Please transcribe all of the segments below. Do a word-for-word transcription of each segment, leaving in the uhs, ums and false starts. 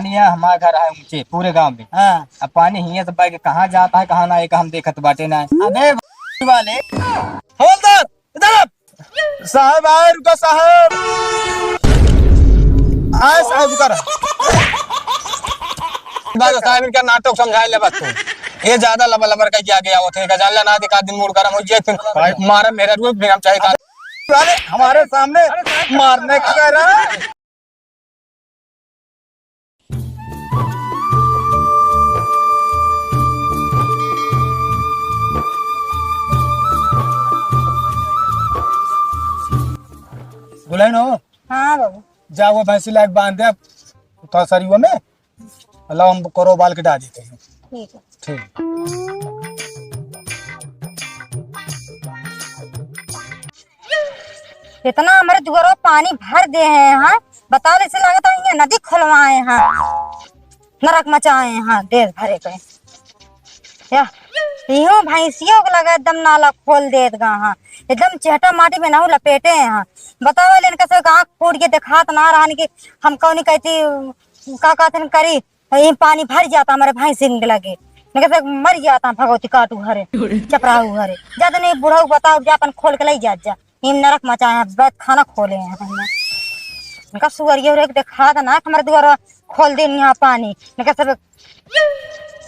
यहाँ हमार घर है ऊँचे पूरे गाँव में। हाँ। अब पानी हियाँ से बह के कहाँ जात है, कहाँ ना, एक हम देखत बाटे ना। अबे वाले। हवलदार, इधर आ। साहब आए, रुका साहब। आए साहब, रुका रहा। दादा साहब, इनका नाटक समझाए ले बस तू। ये ज्यादा लबर लबर कह के आगे आवत है। गजाला ना दिखा दिन मूड गरम हो जाए, फिर मारे मेरा रूप भी हम चाहे का। अरे, हमारे सामने मारने का कह रहा है। दुल्हन हो? हाँ बाबू। जा वो भैंसी लायक बांध दे थोड़ा सरियो में, लाओ हम करो बाल के डाल देते हैं। ठीक है। ठीक। इतना हमरे दुआरो पानी भर दे हैं, हाँ? बताओ, ऐसे लागत है ये नदी खुलवाए हैं, नरक मचाए हैं देश भरे के। या, इहो भैंसियों के लगा एकदम नाला खोल देत गा, हाँ? एकदम चेहटा माटी में नाहू लपेटे हैं, हाँ? बताओ, इनके से आँख फूट के दिखात ना रहन कि हम कौन कहती, का कहते करी, तो ये पानी भर जाता हमारे भैंसिन के लगे, नके से मर जाता भगवती काटू घरे, चपराऊ घरे। जा तो नहीं बुढ़ऊ बताओ, जा अपन खोल के ले जा, जा। इम नरक मचाए हैं, बस खाना खोले हैं हम। इनका सुअरिया रे देखा था ना, हमारे दुआरा खोल देनी है पानी, नके सब।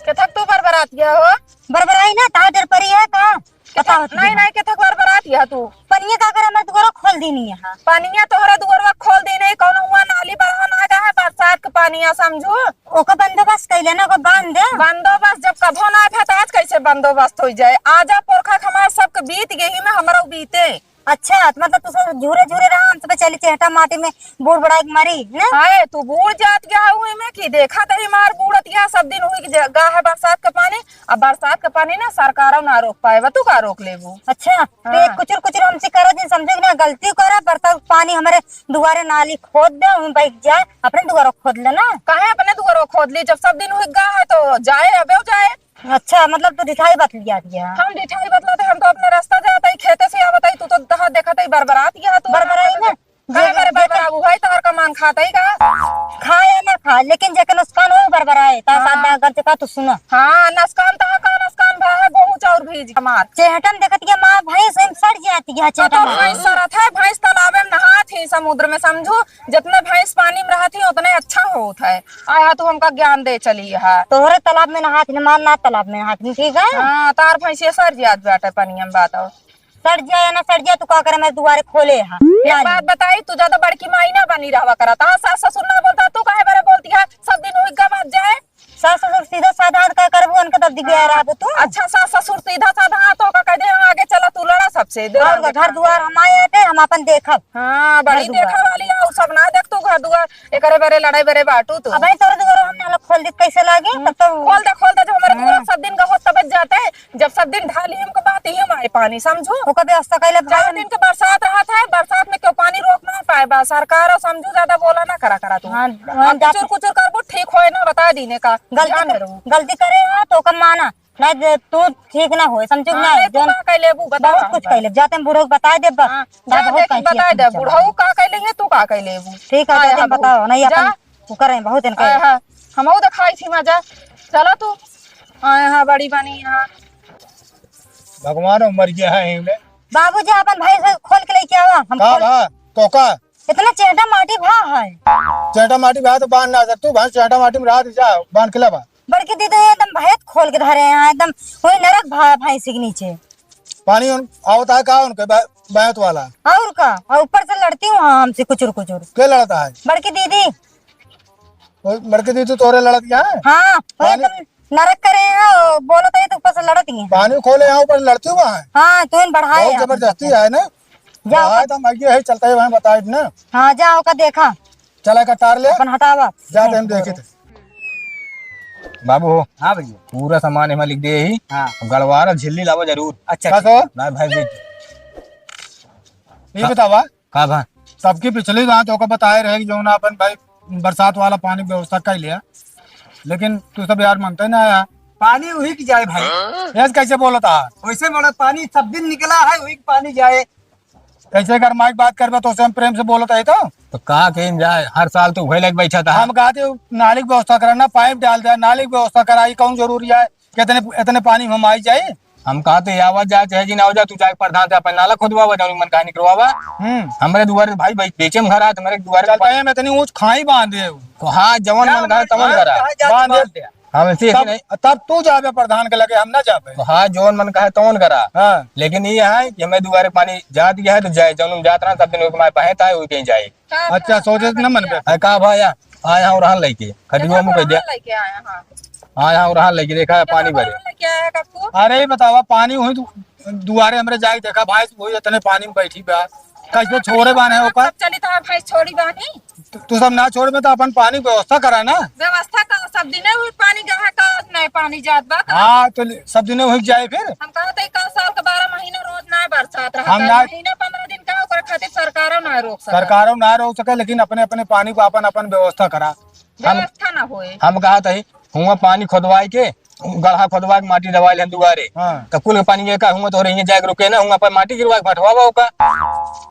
केथक तू बरबरात गया हो? बरबराई ना, ता डर परी है का? बताओ तू। नहीं, नहीं, केथक बरबरात गया तू? पनिया का करे, हमारे दुआरा खोल देनी है। पनिया तोहरे दुआरा खोल देनी है, कौनो हुआ नाली बढ़ा ना गया है, बरसात के पानी है, समझू? ओकर बंदोबस्त कैले ना, ओकर बांध दे। बंदोबस्त जब कभो ना भे, तो आज कैसे बंदोबस्त हो जाए? आजा पुरखा के हमार सबके बीत गई में, हमरो बीते। अच्छा, तो मतलब तू सब झूरे झूरे रहा, हम सब चली चेहटा माटी में बूड़ बड़ाई के मरी, ना? हाय, तू बूड़ जात गया हऊ इमे की देखा तही मार बूड़त गया, सब दिन हुई ग-, गा है बरसात का पानी। अब बरसात का पानी ना सरकारों ना रोक पाए, बा तू का रोक लेबू? अच्छा, तो हाँ। ये कुचुर कुचुर हमसे करो जिन, समझो कि ना, गलती करा, बरसात का पानी हमारे दुआरे नाली खोद दे, हम बैठ जाए, अपने दुआरे खोद लेना। काहे अपने दुआरे खोद ली? जब सब दिन हुई गा है तो जाए, अबे जाए। अच्छा, मतलब तू ढिठाई बतलिया दिया। हम ढिठाई बतलाते, हम तो अपने रास्ता जाते ही, खेते से आवत ही, तू तो दहा देखत ही, बरबरात गया तू। बरबराई ना? काहे जे-, बरे जे-, बरबराबू भाई, तोहर कमान खात ही का? खाए ना खाए, लेकिन जेकर नुकसान हो, बरबराए। ता हाँ। साथ ना कर चुका, तू सुना। हाँ, नुकसान तो का नुकसान भा है, गोहूँ चाउर भीज हमार। चेहटन देखत के माँ भैंस एम सड़ जाती है, तो, तो चेहटन। भैंस सड़त है, भैंस तालाबे में नहात ही, समुद्र में, समझू, जितने भैंस पानी में रहत ही, उतने अच्छा होत है। आया तू हमका ज्ञान दे चली है। तोहरे तालाब में नहात ही, हमार ना तालाब में नहात ही, ठीक है? हाँ, तार भैंसिया सर जियात बाटे पनिया में, बात हो। सर जिया या ना सर जिया, तू का करे मेरे दुआरे खोले है? एक बात बताई, तू ज्यादा बड़की माई ना बनी रहवा करा। तार सास ससुर ना बोलता, तू काहे बरे बोलती है? सब दिन हुई गवा जाए। सास ससुर सीधा साधा का करबू, उनका तब दिखे हाँ। रहबू तू। अच्छा, सास ससुर सीधा साधा, हाँ, तो का कह दे, हाँ, आगे चला, तू लड़ा सबसे, दे और रंग घर देखा। दुआर हम आए थे, हम अपन देखब। हाँ, बड़ी घर दुआर। देखा वाली है, और सब ना देख तू घर दुआर। एकरे बरे लड़ाई बरे बाटू तू। अबे तोरे दुआरो हम नाला खोल दी, कैसे लागे? हम्म। तब तो खोल दे, खोल दे, जब हमारे हाँ। दुआरो सब दिन का होत तब जाते, जब सब दिन ढाली हमको बात ही हम आए पानी, समझू? ओकर व्यवस्था कैले चार भाई। दिन के बरसात रहत है, बरसात में क्यों पानी रोक ना पाए बा सरकार, और समझू ज्यादा बोला ना करा, करा तू। हाँ, हाँ, अब जा कुचुर कुचुर करबू, ठीक होए ना, बता दीने का, गलती ध्यान कर, रहो। गलती करे है तो ओकर माना, ना जे तू ठीक ना होए, समझू हाँ, ना? नहीं, तू जौन का कैले बू, बता बहुत ना कुछ बा। कैले, जाते हम बूढ़ो के बताए देब बा। हाँ, जा जा बहुत देखी, कैंची बताए अपन दे, चला। बुढ़ऊ का कैले है, तू का कैले बू? ठीक है, आया जाते हम हाँ, बताओ, नहीं जा। अपन उ करे हैं, बहुत इनका आया हाँ, हमहू देखाई थी मजा। चला तू। आया हाँ, बड़ी बनी यहाँ। भगवान हो, मर गया है इनमें। बाबूजी, अपन भाई से खोल के लेके आवा, हम का खोल बा? तो का? इतना चेहटा माटी भा है। चेहटा माटी भा तो बांध ना सकतू, भाई चेहटा माटी में रात जा, बांध के लावा। बड़की दीदी एकदम भैंस खोल के धरे हैं, एकदम वही नरक भा, भैंस के नीचे। पानी उन, आवता है का उनके बै-, बैंत वाला? और का, और ऊपर से लड़ती हूँ हमसे कुचुर कुचुर। के लड़ता है? बड़की दीदी। वो बड़की दीदी तोरे लड़त गया है? हाँ, वो पानी एकदम नरक करे हैं, वो बोलत है तो ऊपर से लड़त ही हैं। पानी खोले यहाँ ऊपर लड़ती हुआ है? हाँ, तो इन बढ़ाए बहुत हैं अपन जबरदस्ती सबको। है ना? जाओ बढ़ाए अपन तो हम आगे है, चलता है वहाँ बताए ना। हाँ, जाओ का देखा। चला का टार ले। अपन हटावा। जाते हम देखे थे। बाबू हो। हाँ भैया। पूरा सामान एमा लिख दे ही। हाँ। गड़वारा झिल्ली लावा जरूर। अच्छा, का अच्छा। सो? ना भाई जी। ये का-, बतावा। का भा? सबकी पिछली बात ओका बताए रहे कि जौन अपन भाई बरसात वाला पानी व्यवस्था कर लिया, लेकिन तू सब यार मनते ना यार। पानी उही की जाए भाई। ये कैसे बोलता है? वैसे बड़ा पानी सब दिन निकला है, उही की पानी जाए। ऐसे अगर माइक बात करबे तो उसे हम प्रेम से बोलत है तो। तो का कहीं जाए, हर साल तो वही लग बैठा था। हम कहते नाली की व्यवस्था करा ना, पाइप डाल दे, नाली की व्यवस्था करा, ई कौन जरूरी है? कितने, इतने पानी में हम आई जाए? हम कहते आवा जा, चाहे जी ना हो जा, तू जाके प्रधान से अपन नाला खुदवावा, जौन मन कहा निकलवावा। हम्म। हमरे दुआरे भाई, भाई, बीचे में घर आत, हमरे दुआरे चलता है, मैं इतनी ऊंच खाई बांध दे। तो हाँ, जौन मन कहा, तौन करा। बांध दे। हम ऐसे, ऐसे तब, नहीं। तब तू जाबे प्रधान के लगे, हम ना जाबे। तो हाँ, जौन मन कहा, तौन करा। हाँ। लेकिन ये है कि हमें दुआरे पानी जा दिया है, तो जाए, जौन जात रहा, सब दिन ओके माय बहत आए, वही कहीं जाए। अच्छा, सोचे न मन पे। अरे का भाई, आ, आया हूँ रहन लेके, खटिया मुँह कह दिया। लेके आया, हाँ। आया हूँ रहन लेके, देखा है पानी भरे। लेके आया काकू। अरे बतावा, पानी वही दु-, दुआरे हमरे जाके देखा, भैंस वही इतने पानी में बैठी बा, कैसे छोड़े बाने ओकर? सब चली तो भैंस छोड़ी बानी। तू, तू सब ना छोड़ में तो अपन पानी व्यवस्था करा ना। व्यवस्था का सब दिने हुई पानी गहा का नहीं पानी जात बा का? हाँ, तो ले, सब दिने हुई जाए फिर। हम कहा थे, का साल का बारह महीना रोज ना बरसात रहा हम था। ना महीना पंद्रह दिन का ओकर खातिर सरकारों ना रोक सके। सरकारों ना रोक सके, लेकिन अपने, अपने पानी को अपन, अपन व्यवस्था करा। हम, व्यवस्था ना होए। हम कहा थे, हुआ पानी खोदवाए के, गढ़ा खोदवा के माटी दबा लेन दुआरे। हाँ। तो कुल के पानी ये का हुआ तो रही जाए रुके ना, हुआ पर माटी गिरवा के फटवावा ओका।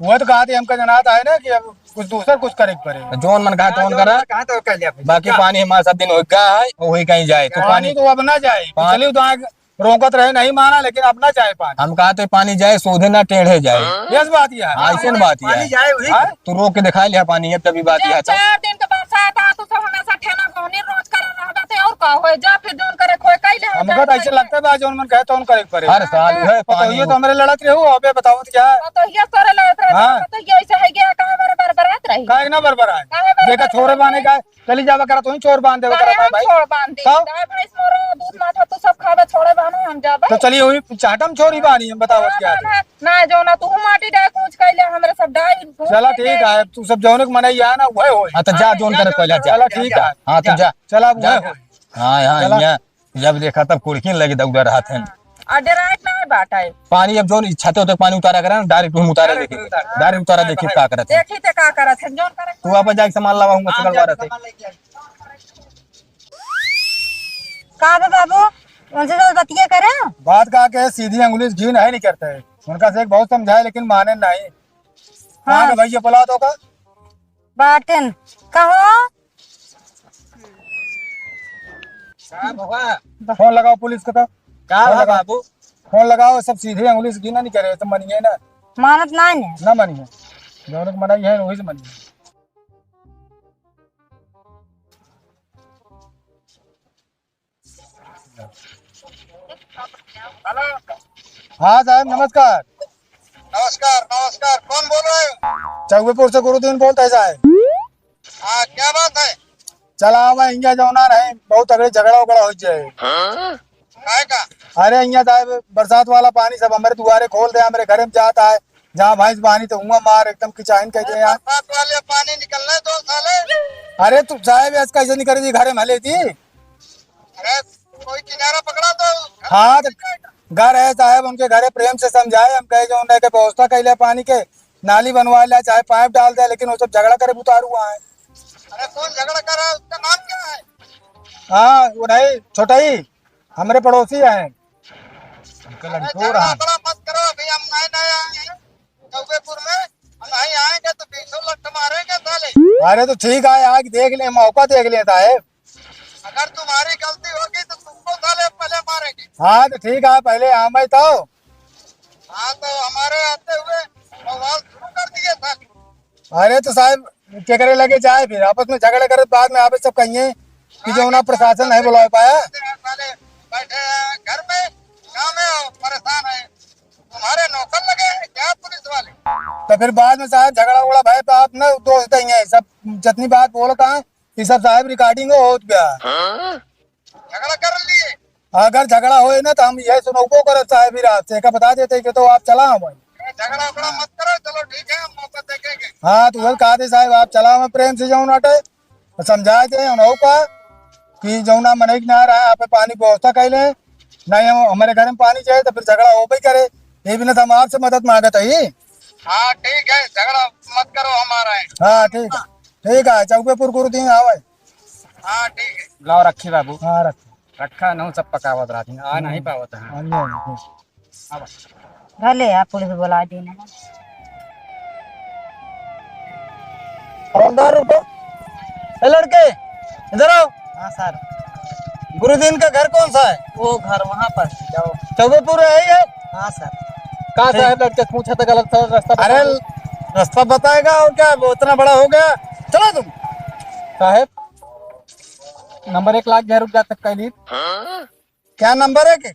वो तो कहा थे, हमका जनात है ना कि अब कुछ दूसर कुछ करे के पड़े। तो जौन मन कहा, तौन करा। कहा तो कर लिया भाई। बाकी पानी हमारा सब दिन हो गया है, वही कहीं जाए। तो पानी पानी तो अब ना जाए। पानी चलिए तो आगे रोकत रहे, नहीं माना, लेकिन अब ना जाए पानी। हम कहा थे पानी जाए, सोधे ना टेढ़े जाए। यस बात यह है। हाँ, ऐसे न बात यह पानी है। जाए वही। हाँ? तू रोक के दिखा लिया पानी, अब तभी बात यह है। चार दिन के बरसात आ, तू सब हमेशा ठेना गहनी रोज करे रहबे, ते और का होए? जा फिर जौन करे खोए, कई ले हम हमका तो ऐसे लगता बा, जौन मन कहे, तौन करे के पड़े। हर साल है तो पानी ये तो हमरे लड़त रहू, अबे बताओ तो क्या? तो ये तोरे लड़त रहे, हाँ। तो ये ऐसे है क्या? काहे बार, बार बरात रही? काहे ना बरबराए? काहे बार देखा, बरात छोरे रही? बाने का चली जावा करा, तू ही छोर बांध देवा करा, काहे हम भाई। छोर बांध दी? तब? गाय भैंस मोरा, दूध माठा तू सब खावे, छोड़े बाने हम जाबे। तो चलिए, वही चाटम छोरी बानी, हम बतावत ना, क्या ना, है? ना, ना, जो ना तू माटी डाय कूच कैले, हमरे सब डाय भूत चला, कैले। ठीक है, तू सब जौन के मनई है ना, वह होई। हाँ, तो जा, हाँ, जौन जा, करे जा, पहले जा, जा। चला, ठीक है। हाँ, तो जा। चला, अब जा, वह जा। होई। हाँ, हाँ, चला। यहाँ जब देखा तब कुड़किन लगे दौड़ा रहत हैं। हाँ। आ, डेराइट ना बाटे। पानी अब जौन इच्छा ते होते पानी उतारा करा ना, डायरेक्ट हम उतारे direct देखी। उतार। डायरेक्ट उतारा हाँ, देखी भाई। का करत है। देखी ते का करत है, जौन करे तू आपन जाके सामान लावा, हम हाँ, सुगल जा, बारह से। सामान लेके आई। का बे बाबू, उनसे तो बतिया करे। बात का के सीधी अंगुली से घी नहीं निकरता है। उनका से एक बहुत समझाए लेकिन माने नहीं। हाँ। कहाँ के भैया बुला दो का? बाटेन। कहो? का बाबा? फोन लगाओ पुलिस को तो। का फोन बा लगाओ। बाबू? फोन लगाओ, सब सीधे अंगुली से घी ना निकरे, तो मनिए ना। मानत ना ने। ना मनिए। जौन के मनाई है, वही से मनिए। हेलो। हाँ साहब, नमस्कार। नमस्कार, नमस्कार। कौन बोल रहे हो? चौबेपुर से गुरुदीन बोलता है साहब। हाँ, क्या बात है? चला आवा, इंजा जौना रहे, बहुत तगड़े झगड़ा उगड़ा हो जाए। काहे का? अरे इंजा साहब, बरसात वाला पानी सब हमरे दुआरे खोल दे, हमरे घरे में जाता है, जहाँ भैंस बानी तो हुआ मार एकदम किचाइन कह दे यार। बरसात वाले पानी निकलने दो साले। अरे तू साहब, आज कैसे निकले जी, घरे में ले जी। अरे कोई किनारा पकड़ा दो। हाँ, तो घर है साहब, उनके घरे प्रेम से समझाए, हम कहे जो उन्हें के व्यवस्था कैले पानी के, नाली बनवा ले, चाहे पाइप डाल दे, लेकिन वो सब झगड़ा करे उतारू हुआ है। अरे कौन झगड़ा कर रहा है, उसका नाम क्या है? हाँ, वो नहीं, छोटा ही, हमरे पड़ोसी हैं। उनका अरे लड़कोर झगड़ा है। बड़ा मत करो, अभी हम नए नए आए हैं चौबेपुर में, हम नहीं आएंगे तो बीसों लट्ठ मारेंगे साले। अरे तो ठीक है, आके देख ले, मौका देख लेता है। अगर तुम्हारी गलती होगी तो तुमको साले पहले मारेंगे। हाँ तो ठीक है, पहले आवे तो। हाँ तो हमारे आते हुए बवाल शुरू कर दिए साले। अरे तो साहब, केकरे लगे जाए फिर, आपस में झगड़ा करे, बाद में आप सब कहिए कि जो ना प्रशासन नहीं बुला पाया। साले बैठे हैं घर में, गाँव में और परेशान हैं, तुम्हारे नौकर लगे हैं क्या पुलिस वाले? तो फिर बाद में साहब झगड़ा उगड़ा भाई, तो आप ना दोष देंगे, सब जितनी बात बोलता है, ये सब साहब रिकॉर्डिंग होत गया। झगड़ा कर लिए? अगर झगड़ा होए ना तो हम यही सुनौबो करत साहब ही रात से, का बता देते कि तो आप चला हम। झगड़ा उगड़ा मत करो, चलो ठीक है, हम मौका देखेंगे। हाँ, तो वही कहा थे साहब, आप चला हम प्रेम से जाऊँ नाटे, तो समझा दे उन्हों का कि जौना मनई के ना रहा, आप पानी व्यवस्था कर लें, नहीं हम, हमारे घर में पानी चाहिए तो फिर झगड़ा हो भी करे, ये भी ना तो हम आपसे मदद मांगत है। हाँ ठीक है, झगड़ा मत करो हमारा है। हाँ ठीक है, ठीक है, चौबेपुर गुरुदीन आवे। हाँ ठीक है। लाओ रखी बाबू। हाँ रख। रखा न हो, सब पकावत रहती हैं, आ नहीं पावत हैं। हाँ, नहीं, नहीं। भले आप पुलिस बुला देना। हवलदार रुको। ए लड़के, इधर आओ। हाँ सर। गुरुदीन का घर कौन सा है? वो घर वहाँ पर, जाओ। चौबेपुर है, यही है? हाँ सर। का है? साहब, लड़के पूछा था गलत सर, रास्ता अरे, बता दो। रास्ता बताएगा और क्या, वो इतना बड़ा हो गया। चलो तुम। साहब, नंबर एक लाग गया, रुक जा, तक कह ली। क्या नंबर है के?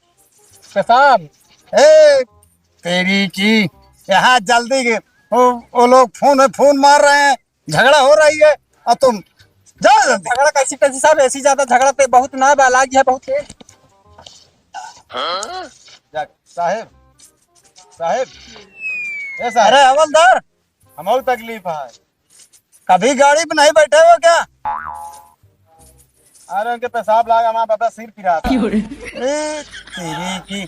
पेशाब। ए, तेरी की, यहाँ जल्दी के, वो, वो लोग फोन, फोन मार रहे हैं, झगड़ा हो रही है, और तुम जाओ जल्दी। झगड़ा कैसी, कैसी साहब, ऐसी ज्यादा झगड़ा ते बहुत ना बा, लाग है बहुत तेज। जा, साहेब, साहेब, ए साहेब। अरे हवलदार, हमहू तकलीफ है। कभी गाड़ी पे नहीं बैठे हो क्या? अरे उनके पेशाब लाग, हमारा बता सिर पिरात है। ए, तेरी की।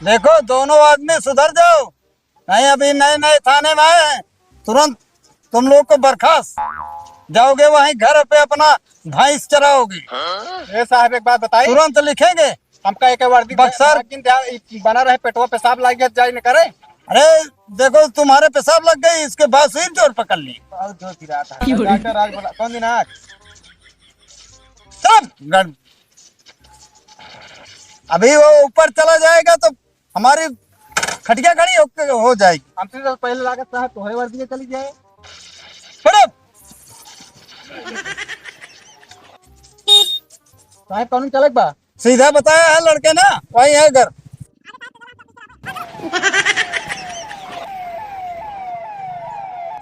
देखो, दोनों आदमी सुधर जाओ, नहीं अभी नए नए थाने में आए हैं, तुरंत तुम लोग को बर्खास्त, जाओगे वहीं घर पे अपना भैंस चराओगे। ए साहब, एक बात बताई। तुरंत लिखेंगे। हमका एक वर्दी बक्सर। बना रहे, पेटवा पेशाब लाग गया, जाए न करे। अरे देखो, तुम्हारे पेशाब लग गई, इसके बाद से जोर पकड़ ली। बहुत जोर की रात है। डॉक्टर आज बोला, कौन दिन आज? चल, गड़-, अभी वो ऊपर चला जाएगा तो हमारी खटिया खड़ी हो, हो जाएगी। हमसे तो पहले लागत साहब तोहरे वर्दी के चली जाए। छोड़ो। साहब, कौन चलक बा? सीधा बताया है लड़के ना, वही है घर।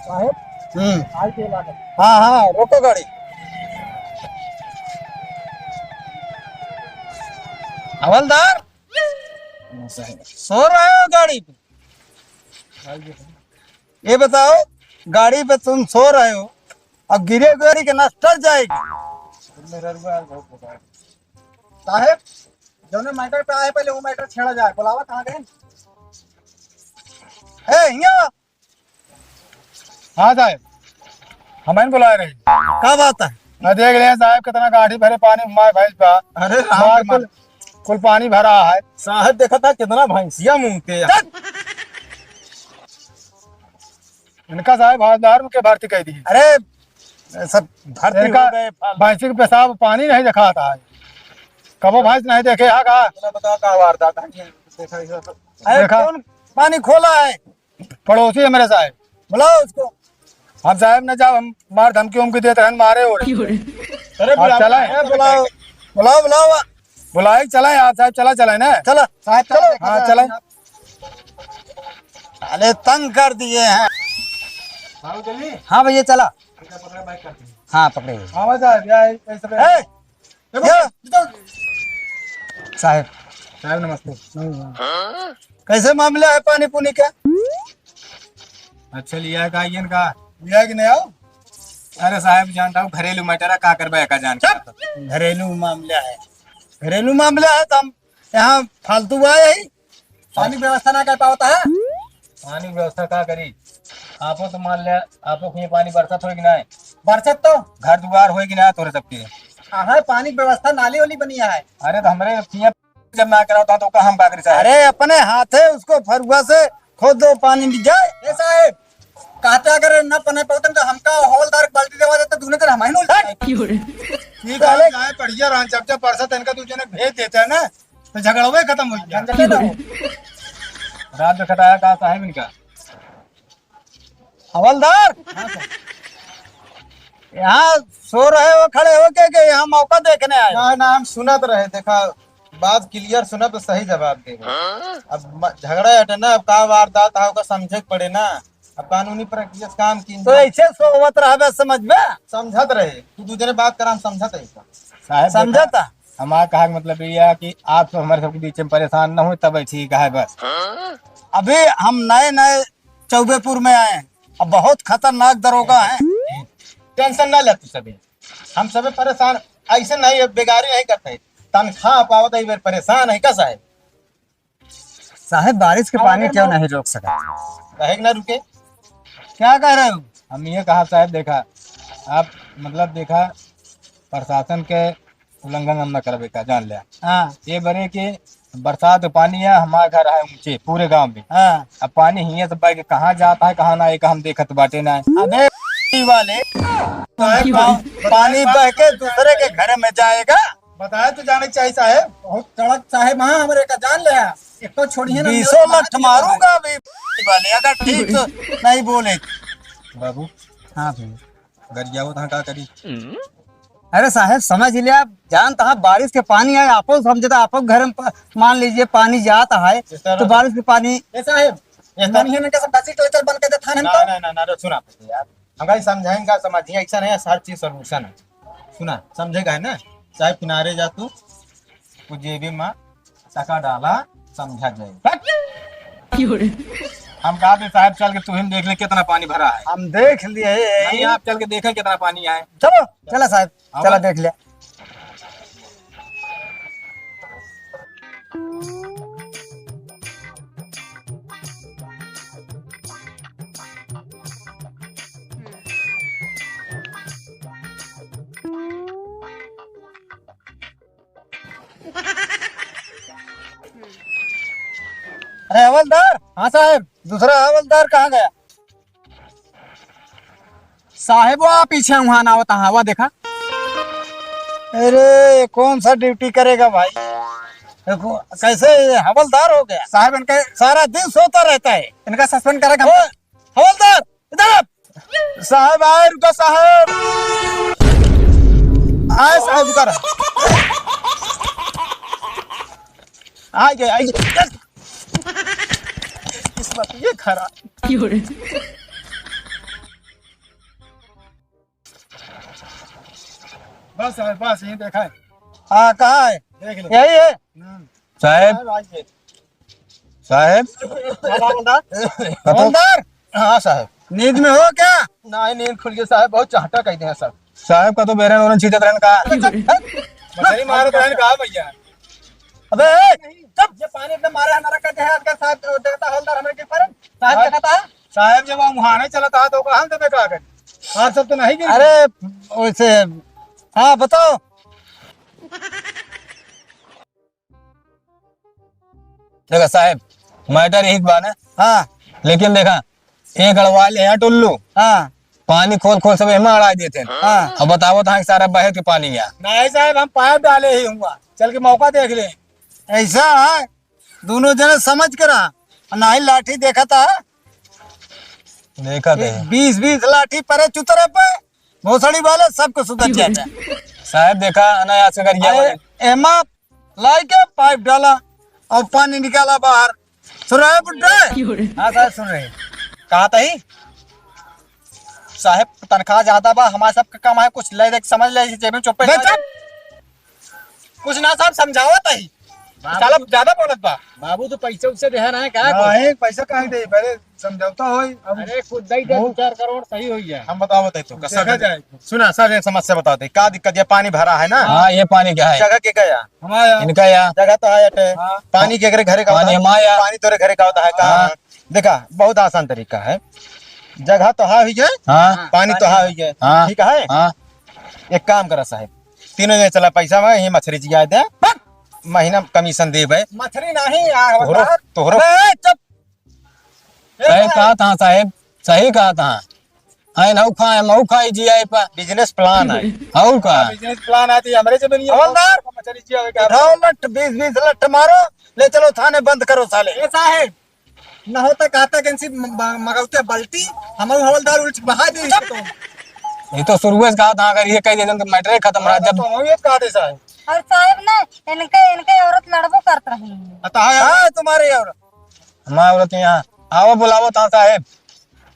साहब, हम्म। आई के लागत। हाँ, हाँ, रोको गाड़ी। हवलदार, सो रहे हो गाड़ी पे? ये बताओ, गाड़ी पे तुम सो रहे हो, अब गिरे गाड़ी के नस टट जाएगी। साहेब, जौने मैटर पे आए, पहले वो मैटर छेड़ा जाए। बुलावा कहाँ गए? ए, हियाँ। हाँ साहेब, हम ही बुलाए रहे। का बात है? मैं देख रहे हैं साहेब, कितना गाड़ी भरे पानी मार भैंस बा। अरे राम मार के कुल, मार। कुल पानी भरा है। साहेब देखा था कितना भैंसिया मूंगते हैं। चल। इनका साहेब हवलदार के भर्ती कर दी। अरे सब भर्ती इनका हो गए, फालतू। भैंसी के पेशाब पानी नहीं दिखाता है, कबो भैंस नहीं देखे है का? इतना बताओ का वारदात है, देखा इधर। अरे देखा? कौन पानी खोला है? पड़ोसी है मेरे साहेब। बुलाओ उसको। हम साहेब न जाओ, हम मार धमकी उमकी देते हैं, मारे हो रहे। अरे आप बुलाओ, चला है? अरे बुलाओ, बुलाओ, बुलाओ। बुलाए चला है आप साहेब, चला, चला है ना? चला। साहेब, चलो। हाँ, चला। साले तंग कर दिए हैं। बाबू चली? हाँ भैया, चला। इधर पकड़े, बाइक करते हैं। हाँ, पकड़े। हाँ, भाई साहब, या, ऐसे पे। ए, देखो, या। साहेब। साहेब, नमस्ते। कैसे मामला है पानी पुनी का? अच्छा, लिया का, आइए का? लिया कि नहीं आओ? अरे साहेब, जानता हूँ, घरेलू मैटर है, का करबे का जान के। चुप! घरेलू मामला है, घरेलू मामला है तो हम यहाँ फालतू आए ही। पानी व्यवस्था ना कर पावता है। पानी व्यवस्था का करी? आपो तो मान ले, आपो के पानी बरसत होई कि ना? बरसत तो घर दुआर होई कि ना तोरे सबके? हाँ, पानी व्यवस्था नाली वाली बनी है। अरे तो हमरे किया जब ना करावता तो का हम का करी साहेब? अरे अपने हाथे उसको फरुआ से खोद दो, पानी मिल जाए। ए साहेब, कहते अगर न पने पावतन तो हमका हवलदार के बाल्टी देवा देते, दूने कर हम ही नोल जाए। ठीक है, जाए बढ़िया रहन, जब जब बरसत इनका दू जने भेज देते हैं ना, तो झगड़वे खत्म हो गया। झंझटे ना हो। रात में खटाया का साहेब इनका? हवलदार, हाँ सर। यहाँ सो रहे हो, खड़े हो के, के यहाँ मौका देखने आए? ना, ना, हम सुनत रहे, देखा, बात क्लियर सुनब तो सही जवाब देबो। अब म-, झगड़ा हटे ना, अब का वारदात है, ओका समझे के पड़े ना। अब कानूनी प्रक्रिया से काम की तो ऐसे सोवत रहबे, समझबे? समझत रहे, तू दू जने बात करा, हम समझत है। साहब, समझत देखा, है? हमारा कहा के मतलब ये है कि आप सब हमारे सबके बीच में परेशान ना हो, तब ठीक है बस। अभी हम नए नए चौबेपुर में आए हैं, अब बहुत खतरनाक दरोगा हैं। टेंशन ना ले तू सभी, हम सभी परेशान, ऐसे नहीं, बेगारी नहीं करते, तनख्वाह पावत है, परेशान है का साहब? साहब, बारिश के पानी क्यों नहीं रोक सकत? काहे के ना रुके? क्या कह रहे हो? हम ये कहा साहब, देखा, आप मतलब देखा, प्रशासन के उल्लंघन हम ना करबे का, जान ले। हाँ। ये बरे के बरसात के पानी है, हमारा घर है ऊंचे पूरे गांव में। हाँ। अब पानी हियां से बह के कहाँ जाता है, कहाँ ना, एक हम देखत बाटे ना। अबे वाले, साहेब, पा-, पानी बह के दूसरे के घर में जाएगा। बताए तो जाने के चाहिए साहेब। बहुत कड़क साहेब, हाँ, हमरे का जान ले। एक तो छोड़िए ना, बीसों लठ मारूंगा अभी वाले, अगर ठीक से नहीं बोले। बाबू। हाँ भैया। गरियावत हाँ का करी? अरे साहेब, समझ लिया, जान तहाँ बारिश के पानी आए, आपो समझता, आपो घर में प-, मान लीजिए पानी जाता है, इस तरह तो बारिश के पानी। ए साहेब, इस तरह मन ही ना कैसे बसी तो चल बन के दे थाने ना, तो। ना, ना, ना, ना, सुना यार, हम कहीं समझाएं का समझिए, ऐसा नहीं है, हर चीज solution है। सुना, समझेगा है ना? चाहे किनारे जा तू, वो जेबी में टका डाला, समझा जाए। हट! हम कहा थे, "साहब, चल के तू ही देख ले, कितना पानी भरा है।" हम देख लिए। नहीं, आप चल के देखें, कितना पानी आए। चलो, चला साहब, हाँ, चला बोल। देख ले। अरे हवलदार। हाँ साहेब। दूसरा हवलदार कहाँ गया? साहेब, वो पीछे वहाँ ना होता, हाँ, वो देखा। अरे, कौन सा ड्यूटी करेगा भाई? देखो, कैसे ये हवलदार हो गया? साहेब, इनके सारा दिन सोता रहता है। इनका सस्पेंड करेगा। ओ, हवलदार, इधर आ। साहेब आए, रुका साहेब। आए साहेब, रुका रहा। आ गए, आ गए। किस्मत ये खराब। बस साहेब, बस यही देखा है। हाँ, कहाँ है? देख लो। यही है? हम्म। साहेब। साहेब, आ गए। साहेब। हवलदार? हवलदार? हाँ साहेब। नींद में हो क्या? नहीं, नींद खुल गई साहेब, बहुत चहटा कह दिया साहब। साहेब का तो बेरन ओरन छीटत रहन का। मछली मारत रहन का भैया? अबे, ए, चुप! ये पानी इतना मारा है, हमारा कहते हैं, अगर साहब, देखता हवलदार हमें के पर, साहब हाँ। देखता है। साहेब, जब हम वहाँ नहीं चलता है, तो हम तो बेकार करें। और सब तो नहीं गिर अरे, वैसे, हाँ, बताओ। देखा साहेब, मैटर यही बा ना। हाँ। लेकिन देखा, एक अड़वा ले यहाँ टुल्लू। हाँ। पानी खोल खोल सब एमा अड़ाई देते हैं। हाँ। अब बताओ तो हाँ, सारा बहे के पानी गया। नहीं साहेब, हम पाइप डाले ही हुआ, चल के मौका देख ले। ऐसा है, दोनों जने समझ के रहा, और ना ही लाठी देखा था। देखा था। बीस बीस लाठी परे चुतरे पे, भोसड़ी वाले सबको सुधर जाता है। साहेब देखा, अनायास कर गया अरे, वाले। एमा लाई के पाइप डाला और पानी निकाला बाहर। सुन रहे बुड्ढे? हाँ साहेब, सुन रहे। कहा था ही? साहेब, तनख्वाह ज्यादा बा, हमारे सबके कम है, कुछ ले दे, समझ ले, जेब में चुप्पे बे ना चुप। कुछ ना साहेब, समझावत ही। बाबू साला ज्यादा बोलत बा। बाबू तो पैसे उसे दे रहे हैं, का कुछ? नहीं, पैसा कहाँ दे, पहले समझौता होई, अब अरे, खुद दे दे, वो दो चार करोड़ सही होई है। हम बतावत है तो, देखा जाए। सुना, सब एक समस्या बतावत है, का दिक्कत, ये पानी भरा है ना? हाँ, ये पानी क्या है? जगह के क्या है? हमारा। इनका या? जगह तो है अटे। हाँ। पानी के एकरे घरे का पानी होता है? हमारा या? पानी तोरे घरे का होता है, कहाँ हाँ। है? देखा, बहुत आसान तरीका है, जगह तो है ही है, हाँ। पानी तो है ही है, हाँ। ठीक है? हाँ। एक काम करा साहेब, तीनों जने चला पैसा में ही मछली जिया दे, महीना कमीशन देबे। मछली नहीं, आ, तोहरो, हवलदार। तोहरो। अबे, चुप। ए, सही भाई। कहा था साहेब, सही कहा था। आए ना खाए, मऊ खाई जी आए पा। बिजनेस प्लान है। और का? बिजनेस प्लान है तो ये हमरे से बनिए। हवलदार, मछली जी आवे का? उठाओ लठ, बीस बीस लठ मारो, ले चलो थाने, बंद करो साले। ए साहेब, न होता कहता कि इनसे म-, म-, मगौते बाल्टी, हम हवलदार उल्ट बहा दे इसको तो। ये तो शुरुए से कहा था, अगर ये कह देते तो मैटर ही खत्म रहा। हाँ, जब तो हम ये कहा दे साहेब। और साहेब ना, इनके, इनके औरत लड़बो करत रही। हाँ, तो हाँ, हाँ, तुम्हारे औरत। हमारा औरत यहाँ। आओ, बुलाओ था साहेब।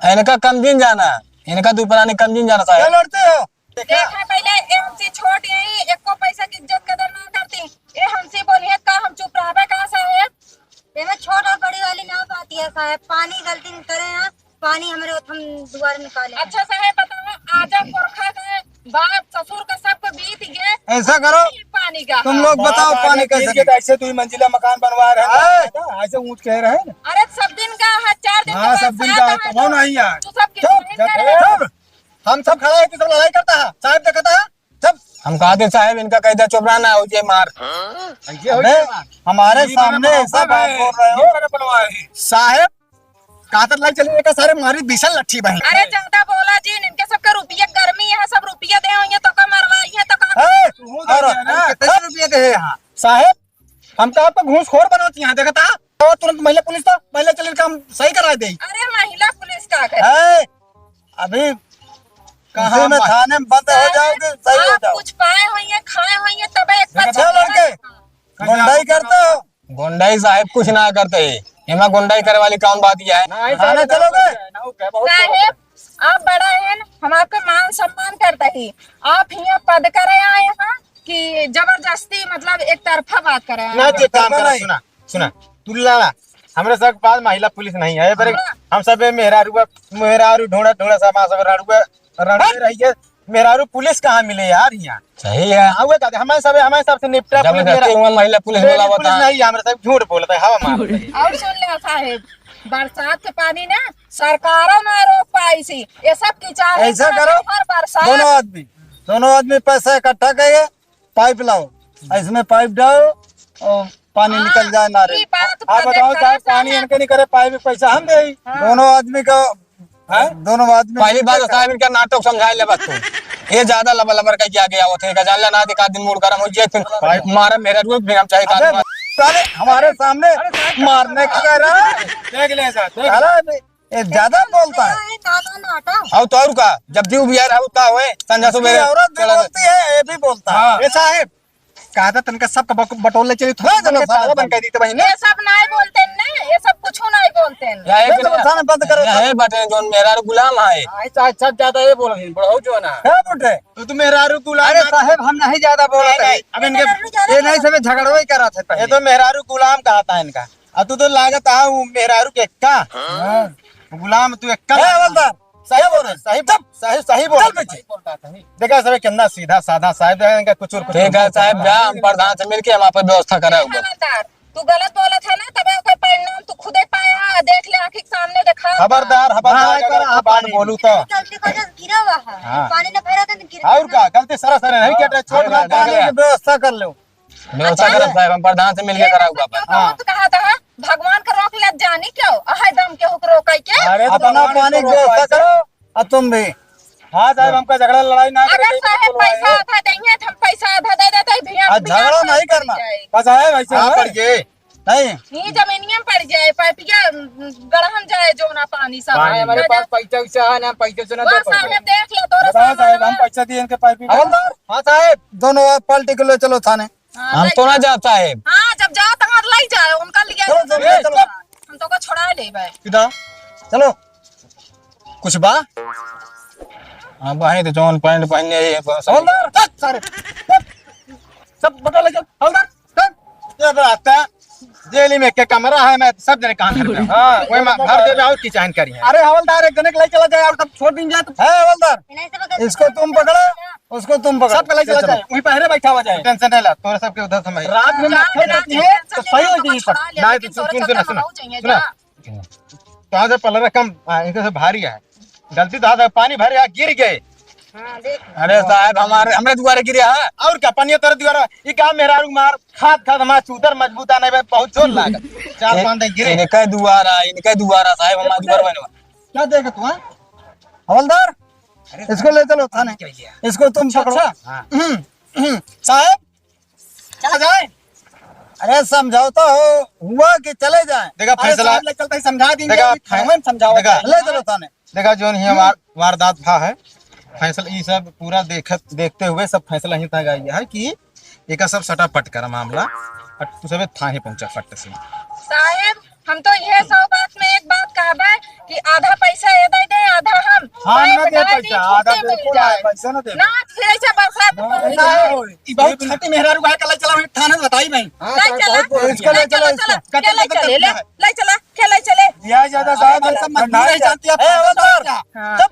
इनका कम दिन जाना, इनका दो प्राणी कम दिन जाना क्या साहेब। लड़ते हो? देखा पहले, ए हमसे छोट यही, एको पैसा की इज्जत कदर ना करती। ए हमसे बोलिए का, हम चुप रहबे का साहेब? एमे छोट और बड़ी वाली ना बात है साहेब, पानी गलती करे हैं, पानी हमरे ओथम दुआर निकाले हैं। अच्छा साहेब बताओ, आजा पुरखा के बाप ससुर का सबको बीत गए। ऐसा करो, पानी का तुम लोग बताओ, बाप पानी आगे कैसे गिर के निकाले? ऐसे दो मंजिला मकान बनवा रहे हैं, ऐसे ऊंच कह रहे हैं। अरे सब दिन का है, चार दिन हाँ, का सब दिन का है, कौन आई यार? तू सब चुप, चुप। हम सब खड़ा है, तू सब लड़ाई करता है, साहेब देखता है। जब हम कहा थे साहेब, इनका कह दिया चुप रहा ना, हो जाए मार। ये हो अबे, जाए मार। हमारे ये सामने बड़ा ऐसा बात है, बोल रहे हो। ये बड़ा बलवा है। साहेब, आदत लाई चली, एका सारे मारी बीसन लट्ठी बहिन। अरे ज्यादा बोला जी, इनके सबके रुपये गर्मी है, सब रुपये दे होइए तो का मरवाई है तो का। ए, तू हो और गया ना। कितने रुपये दे हैं यहाँ? साहेब, हमका आपका घूसखोर बनावत यहाँ, देखता? तो तुरंत महिला पुलिस तो, महिला चलिन काम सही कराए दे। अरे महिला पुलिस का करे? ए, अभी कहाँ उसी में बा-, थाने में बंद हो साहेब, जाओगे, सही हो आप जाओ। कुछ पाए होइए, खाए होइए, तबे एक देखा पचास था लड़के? गुंडाई करते हो? गुंडाई साहेब कुछ ना करते। एमा गुंडाई करे वाली कौन बात यह है? नहीं, थाने साहब, चलोगे? नहीं, बहुत साहेब, आप बड़ा हैं, हम आपके मान सम्मान करते ही। आप हियाँ पद करे आए हैं कि जबरदस्ती, मतलब, एक तरफा बात करे आए ना, हैं? तू एक काम कर, नहीं। सुना, सुना, तू लड़ा, हमरे सब के पास महिला पुलिस नहीं है, पर हाँ। हम सब मेहरारू, मेहरारू ढोड़ा, ढोड़ा सब, सब राड़ुआ, राड़ुआ रहिए। मेहरारू पुलिस कहाँ मिले यार यहाँ? सही है। हाँ, वो कहते, हमारे सब, हमारे सब से निपटा जब पुलिस, रहते मेरा हुआ महिला पुलिस लेडीज बोला पुलिस बता। नहीं है, हमारे सब झूठ बोलता है, हवा मारता है। और सुन ले साहेब, बरसात के पानी ना सरकारों में रोक पाई सी, ये सब कीचड़ ऐसा करो, हर बरसात। दोनों आदमी, दोनों आदमी पैसा इकट्ठा करिए, पाइप लाओ, इसमें पाइप डालो और पानी हाँ, निकल जाए नारे। ई बात आप बताओ, चाहे पानी इनके नहीं करे, पाइप में पैसा हम दे। हाँ। दोनों आदमी का हैं? दोनों आदमी पहली बात साहब, इनका नाटक समझाए ले बस तू। ये ज्यादा लबर लबर कह के आगे आवत है, का जान ले ना, एक आध दिन मूड गरम हो जाए, फिर भाई। मारे मेरे रूप में हम चाहे अबे, कान मार। साले हमारे सामने मारने की कह रहा है। देख ले सर, देख। अरे, ये ज्यादा बोलता है। ना, ना, ना, हटाओ। आओ तो और का, जब जीव भी आ रहा होता है, संझा सुबह ये औरत भी चला बोलती है, ये भी बोलता है। हाँ। ये साहेब, कहा था तनका सबका बक-, बटोर ले चली, थोड़ा नहीं, सा चलो, ताला बंद कर दी तो बहिन। ये सब नहीं बोलते हैं ना, ये सब कुछ नहीं बोलते हैं। या एक ले चलो, थाना बंद करो। या है बटे जोन मेरा गुलाम है। अच्छा, अच्छा, ज्यादा ये बोल रही, बढ़ाओ जो ना। है बटे। तो तू मेहरारू गुलाम अरे ना साहेब, हम नहीं ज्यादा बोल रहे। नहीं, अब इनके मेहरारू ज्यादा ये नहीं बोल सब झगड़ो ही करा थे ये पहले। तो मेहरारू गुलाम कहा था इनका। अब तू तो लागत आ वो मेहरारू के का? हाँ। गुलाम तू एक ए, हवलदार, सही बोल रहे, सही, चुप। सही, सही बोल चल रहे। पीछे। देखा सब कितना सीधा साधा साहेब, देखा इनका कुछ और कुछ ठीक है साहेब, जा, हम प्रधान से मिलके हम आपको व्यवस्था कराऊंगा। हवलदार, तू गलत बोलत है ना, तबे ओकर परिणाम तू खुदे पाए है, देख ले, आँखी के सामने देखा। खबरदार, खबरदार, हाँ, अगर एक बार एक बात पानी बोलू तो। जल्दी कर, गिरा हुआ है। हाँ। पानी ना भरा था, गिर और का? गलती सरासर नहीं किया, छोड़ हाँ, दे। पानी की व्यवस्था कर लो। व्यवस्था अच्छा। करब साहेब, हम प्रधान से मिलके ये कराऊंगा सब अपन। क्यों हाँ। कहत कहा था, भगवान का रोक ले जानी क्यों? अहे दम के हुक रोक के। अरे तो अपना भगवान पानी को व्यवस्था करो, और तुम भी। हाँ साहेब, हमका झगड़ा लड़ाई ना अगर करे, साहेब बिल्कुल पैसा आए। आधा देंगे तो हम पैसा आधा दे देते हैं, भैया, आज भैया झगड़ा नहीं करना। बस आए वैसे हाँ, है। पड़ गए। नहीं। ये जमीनिया में पड़ जाए, पाइपिया, उम, गड़हन जाए, जो ना पानी सब हाँ, हमारे पास पैसा वैसा है ना, पैसे से ना दे वाह, पाएंगे। साहेब, देख लो, तोरे बताओ सामने साहेब, हम है। पैसा दिए इनके पाइप में। हवलदार। हाँ साहेब। दोनों आप पार्टी के ले चलो थाने। हाँ, हम ले तो ना जाओ। जाब साहेब। हाँ, जब जाओ तो मत ले जाओ, उनका लिए चलो, चलो, ए, चलो। हम तो को छोड़ा ले भाई। किधर? चलो। कुछ बा? हाँ, भाई तो जौन पैंट पहनने ये बस। हवलदार, चल सारे। चल। सब बटोर ले चल। हवलदार, चल। ये बात है। जेल में के कमरा है, मैं सब जने काम करता हूँ। हाँ, वही में भर देबे और की चाहन करी है। अरे हवलदार, एक जने के ले चला जाए और सब छोड़ दीन जाए तो। है हवलदार, इसको तुम पकड़ो, उसको तुम पकड़ो। सब के ले चला चलो। जाए, वहीं पहरे बैठा हुआ जाए। टेंशन नहीं ला, तोरे सबके उधर से मैं रात में मच्छर काटती है, तो सही हो जाएगी सब। नहीं, तो सुन, सुन, सुन, सुन। तो आज पलरा कम, हाँ, इनके से भारी है। गलती तो आज पानी भरे, यहाँ गिर गए। हाँ, देख। अरे साहेब, हमारे, हमरे दुआरे गिरे हैं। और का, पनिया तोरे दुआरा, ये का मेहरारू मार, खात खात हमारा चूतर मजबूत आने में बहुत जोर लागा। चार ए-, पाँच दिन गिरे। इनके दुआरा, इनके दुआरा साहेब, हमारे दुआरा बने। क्या देखे तू, हाँ? हवलदार, अरे इसको ले चलो थाने। क्या किया? इसको तुम अच्छा, पकड़ो। अच्छा। हम्म, हम्म। साहेब, चला जाए। अरे समझौता हो, हुआ कि चले जाए। देखा अरे फैसला, साहब, ले चलते ही समझा देंगे, देखा अभी फै-, थाने में समझाओ। देखा, ले चलो थाने। देखा जोन ही हमार वारदात भा है, फैसला ई सब पूरा देखत, देखते हुए सब फैसला ही तय गया है कि एका सब सटापट कर मामला, और तू सबे थाने पहुंचा फट से। साहेब, हम तो यह सौ बात में एक बात कहबे कि आधा पैसा ये दे दे, आधा हम। हाँ, पाइप ना दे डाल दी, पैसा, छुट्टी आधा मिल बिल्कुल जाए। आधा पैसा ना दे। ना, फिर ऐसा बरसात ना, में ऐसा ना होई। ई बहुत छठी मेहरारू भाई कल चला, हम थाने से बताई भाई। हाँ, ले सर, चला। बहुत बोल इसको ले दिया। चलो, चलो, इसको। चलो। कत्ल, ले कत्ल चले, ले, किया है। ले चला, के ले चले। दिया ज्यादा साहब, अरे, सब मत नहीं जानती आप। ए, हवलदार। हाँ। चुप।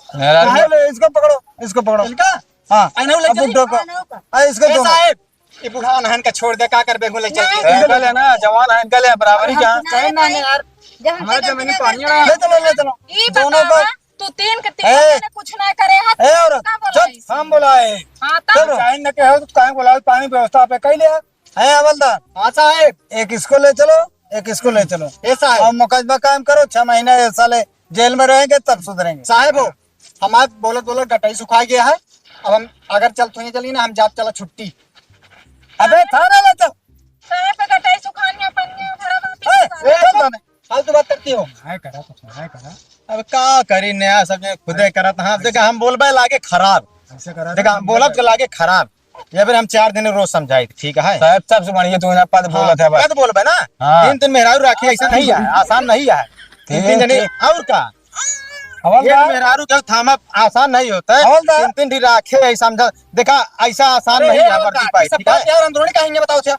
मेहरारू कहाँ ले, इसको पकड़ो, इसको पकड़ो। इनका? हाँ। आइना लग अब जाती। बुड्ढो को। हाँ, इसको ए, दो। साहेब, ये बुढ़ा नहन का छोड़ दे, का करबे, ले चल। नहीं। इनका ले ना, जवान है, इनका ले, बराबरी का। नहीं, नहीं, यार। जहाँ हमारे जगह जमीन में पानी आ रहा है। ले चलो, ले चलो। ई दोनों को। बतावा, तू तीन के तीन ए, जने कुछ ना करे है, ए, औरत, ना चुप, बोलाइस। हम बोलाए। हाँ, तब। चलो। चाहे न के हो, तो काहे बोलाओ, पानी व्यवस्था पे कह लिया। है हवलदार। हाँ, साहेब। एक इसको ले चलो। एक इसको ले चलो। ए साहब। और मुकदमा कायम करो, छह महीने ये साले जेल में रहेंगे, तब सुधरेंगे। साहब हो, हमार बोलत बोलत गटई सुखा गया है। अब हम अगर चल थोड़ी चली ना, हम जात चला छुट्टी। अबे थाने ले चल। साहब के गटई सुखानिया पनिया भरा बाटी ए, साहब। ए, चल थाने। फालतू बात करती हो। नहीं करा, कुछ नहीं करा। अब का करी, नया सब ये खुदे करत। हाँ, देखा हम बोलबे लागे खराब। ऐसे करा देखा हम बोलब के लागे खराब। या फिर हम चार दिन रोज समझाई, ठीक है? साहब, सबसे बढ़िया तू ना पद हाँ, बोलत है बस। पद बोलबे ना। हाँ। तीन तीन मेहरारू राखी ऐसा नहीं है, आसान नहीं है। तीन तीन ठीक, जने ठीक। और का? हवलदार। एक मेहरारू के थामा आसान नहीं होता है। हवलदार। तीन तीन ठी राखे है, समझा। देखा, ऐसा आसान अरे, नहीं ये है, और वर्दी का? पाई, सब ठीक है? बात यार अंदरूनी कहेंगे, बताओ अच्छा।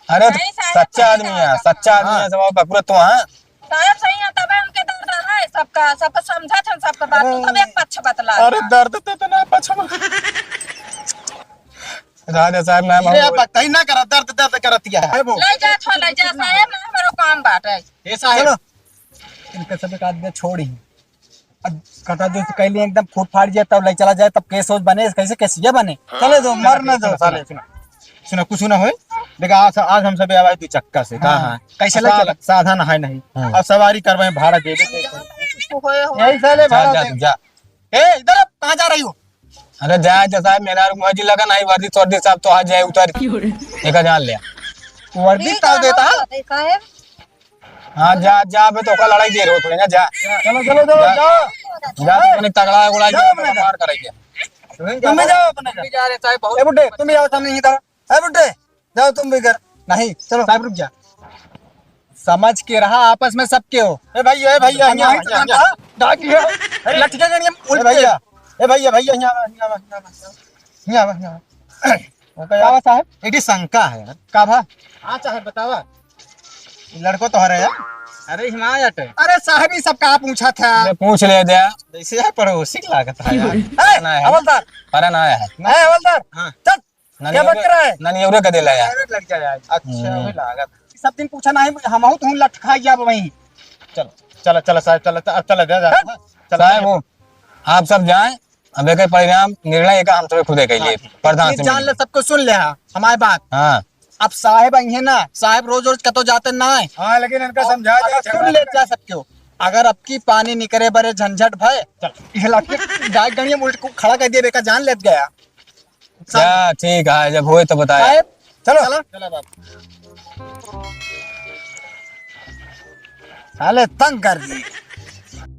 अरे, नहीं, साहब, सच्चा सही आदमी कहा है, था। सच्चा आदमी हाँ। है, सब बकुरा तो हाँ। साहब सही है, तबे उनके दर्द है, सबका, सबका समझत हैं, सबका बात, तू सब एक पक्ष बतला अरे, था। दर्द तो इतना पक्ष बता। राजा साहब, मैं ये बहुत अब बताई ना करा, दर्द, दर्द करत क्या है? ले जा, छो, ले जा, साहब, ना हमारो काम बाटे। ए साहब, चलो। इनके सब एक आदमी छोड़ ही। अब कटा जो कैली एकदम फूट फाट जाए, तब ले चला जाए, तब केस होस बने, कैसे केसिया बने? चले दो, मर ना दो साले। सुना, सुना, कुछ ना होए। देखा, आज, आज हम सब आवाज दू चक्का से, कहाँ हाँ। है? कैसे ले साल-, चला? साधन है नहीं। हाँ। अब सवारी करवाए, भाड़ा दे दे। होए, होए। यही साले जा, भाड़ा जा दे। तू जा। ए, इधर आ, कहाँ जा रही हो? अरे जा, जा साहब, मेरा रुक, मर्जी लगा नहीं, वर्दी सर्दी सब तो आ जाए उतर। देखा जान ले। वर्दी ताव देता है? साहब। हाँ, जा, जा, अबे तो ओका लड़ाई दे रहो थोड़ी ना, जा। चलो, चलो, जाओ, जा। जाओ। जा, तो अपने तगड़ा उड़ाई जाओ दे, अपने घर। मार कराई दे। तुम भी जाओ अपने घर। जा रहे साहब, बहुत ए बुड्ढे, तुम भी जाओ, सामने इधर। ए बुड्ढे, जाओ तुम भी घर। नहीं, चलो। साहब रुक जा। समझ के रहा आपस में सबके हो। ए भैया, ए भैया, हियाँ, हियाँ, हियाँ। डाक लिया। अरे लठिया गणी हम ए उल्टे। भैया, ए भैया, भैया, हियाँ आवा, हियाँ आवा, हियाँ आवा, हियाँ आवा, हियाँ आवा। ओका का यार, बा साहब? एटी शंका है यार। का भा? हाँ साहब, बतावा। लड़को तो हरे यार। अरे हिमायत। अरे साहब, ये सब का पूछा था? अरे पूछ ले दे। जैसे यार पड़ोसी की लागत है यार। अरे, ना है। हवलदार। अरे ना है। नहीं, हवलदार। हाँ। चल। ननियौरे, क्या बक रहा है? ननियौरे का देला यार। अरे लग जा यार। अच्छा, हम्म। वही लागत। सब दिन पूछा नहीं, हम आऊँ तो हूँ लट खाई जाब वहीं। चलो, चलो, चलो साहब, चलो, चलो, चलो, जा, जा। हट। चलो, साहब, जा। वो, आप सब जाएं, अब एक परिणाम, निर्णय एक हम सब खुदे कइले, हाँ, ठीक। प्रधान ये से जान मिल ले, के। सबको सुन ले, हाँ, हमारी बात। हाँ। अब साहेब आई है ना, साहेब रोज रोज कतो जाते ना है। हाँ, लेकिन इनका समझा दे, अगर सुन ले जा सबको। अगर अब की पानी निकरे बरे झंझट भय, चल। ये लाठी डाइक गणिया उल्ट को खड़ा कर दिया, बेका जान लेत गया। क्या ठीक है, जब होए तो बताया। साहेब, चलो। चलो। चलो बाबू। साले तंग कर दिए।